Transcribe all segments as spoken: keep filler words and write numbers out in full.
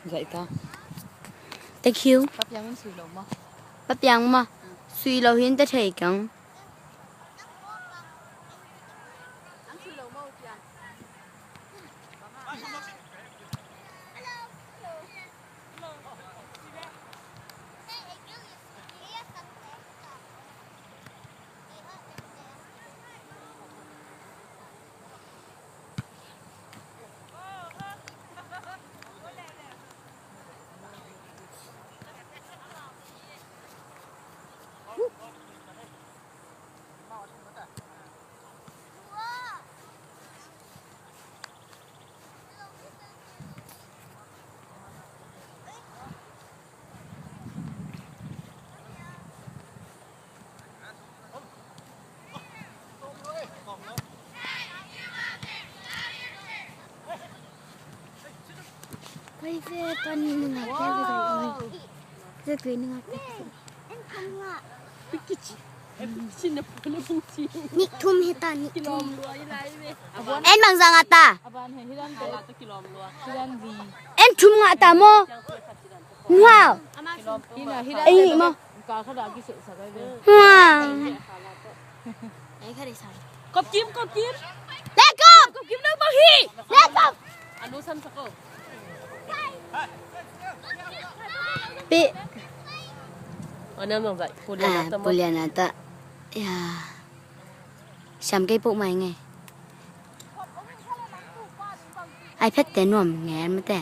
Zaita. Thank you. Papiang in sui lo maw? Papiang maw? Sui lo hi in ta thei keng. Nih thum hi ta, nih thum. En bang zah ngah ta? En thum ngah ta maw? Ngah. Ei nih maw? Ngah. Kop kim, kop kim. Let go. Kop kim, let go. Let go. Pi. Pulian ata. Ya. Siam kei peuhmah ing ei. Ai phet te nuam ngen mate.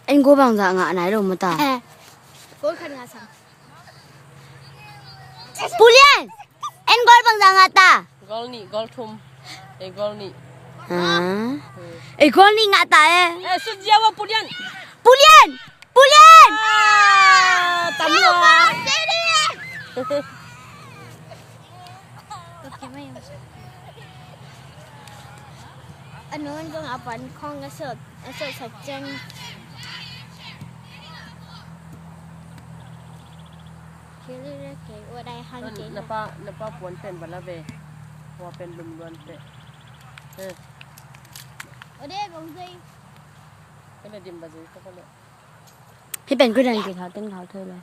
En goal bangzah ngah nai lo maw ta? Eh. Goal khat ngah sam. Pulian! En goal bangzah ngah ta? Goal nih, goal thum. Eh, goal nih. Ah. Eh, goal nih ngah ta eh. Eh, sut ziau ah, Pulian. Pulian! Pulian! Ah, tam lo ah. A nu'n zong a pan khawng a sawt, a sawt sak ciang. Kei leh kei ua dai hang kei. Na pa, na pa puan pen bala ve. Hua pen lum luan te. Eh. Ode gong zei. Kei leh dim ba zei ka kei leh. Hih pen kudang kithau teng khau thei lo.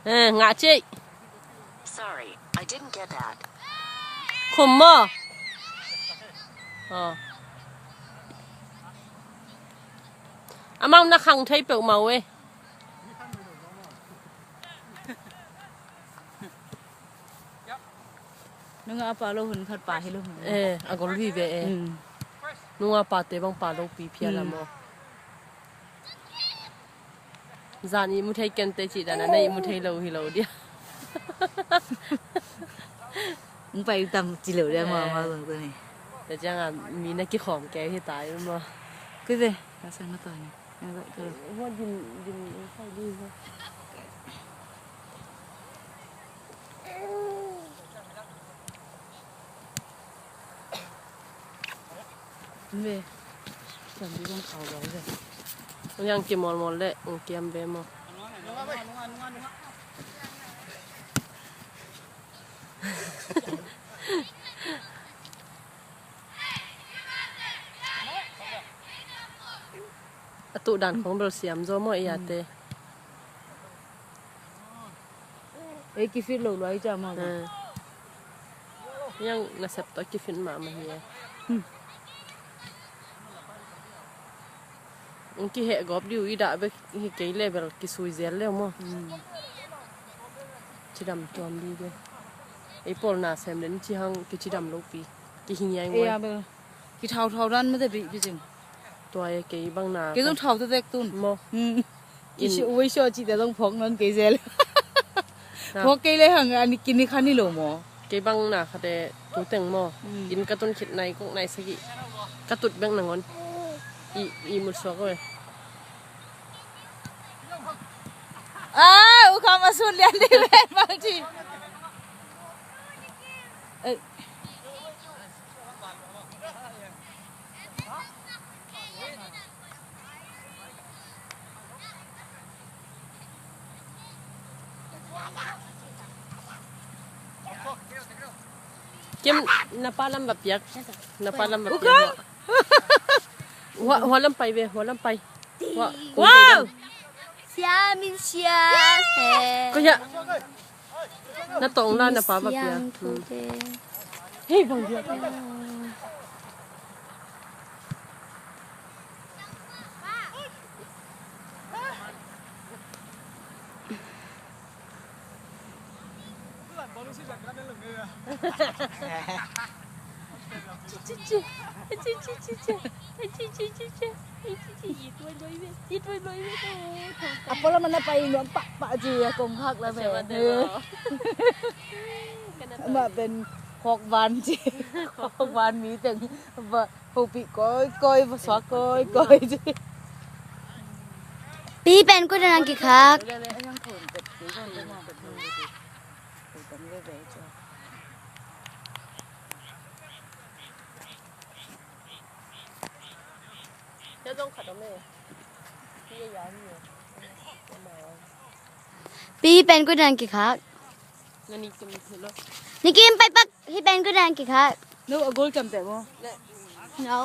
Eh, ngah cih. Sorry, I didn't get that. Khum maw? Oh. Amau na khang thei peuhmah uh e. Nungah pa lo hun khat pa hi lo hun. Eh, a gol vive e. Mm. Nungah pate bang pa lo pi phia la maw. Zan i mu thei kente cih dan a na i mu thei lo hi lo dia. Ung pai tam ci lo dia maw, maw zong zong ni. Te ciang a mi na kikhawm kei hi ta i maw. Kei ve, ka sang na to ni. Ve. Yang kimawlmawl le ung kiam ve maw? A tuh dan khong bel siam zaw maw, ei a te. Ei kifit lo luai ca maw. Yang nasep tawh kifit mahmah hi e. Ung kiheh gawp diu i dah bek hi kei le bel kisui zel le maw. Cidam tuam dih bek. Ei pawl na sem den ci hang kicidam lopi. Kihi ngiai ngiai. Kithauthau dan mate bih bih cing. Tua e kei bang na. Kei zong thau tetek tun. Maw. Kisi uwei sio cihte zong phawk nawn kei zel. Phawk kei le hang ani kini khan hi lo maw. Kei bang na khate tuteng maw. Inn ka tun khit nai kong nai sagih. Ka tut bek nangawn. I, i mut suak we. Ah, u kham a sut lian dih ven bang ci. Ei. Kim, na pa lam va piak. Na pa lam va piak. Hua, hua lam pai ve, hua lam pai. Hua, wow! Sia min sia he. Ko ya. Na tong la na pa va piak. Siang tho te. Hei, bang dia. A pawl lam a na pai nuam pahpah ci a kong khak la ve. Amah pen khawk van ci. Khawk van mi teng va hopih kawikawi, va suak kawikawi ci. Pi pen kua dan kikhak? Pi pen kua dan kikhak? Nikim pai pak, hi pen kua dan kikhak? No, a gol kam te mo? No.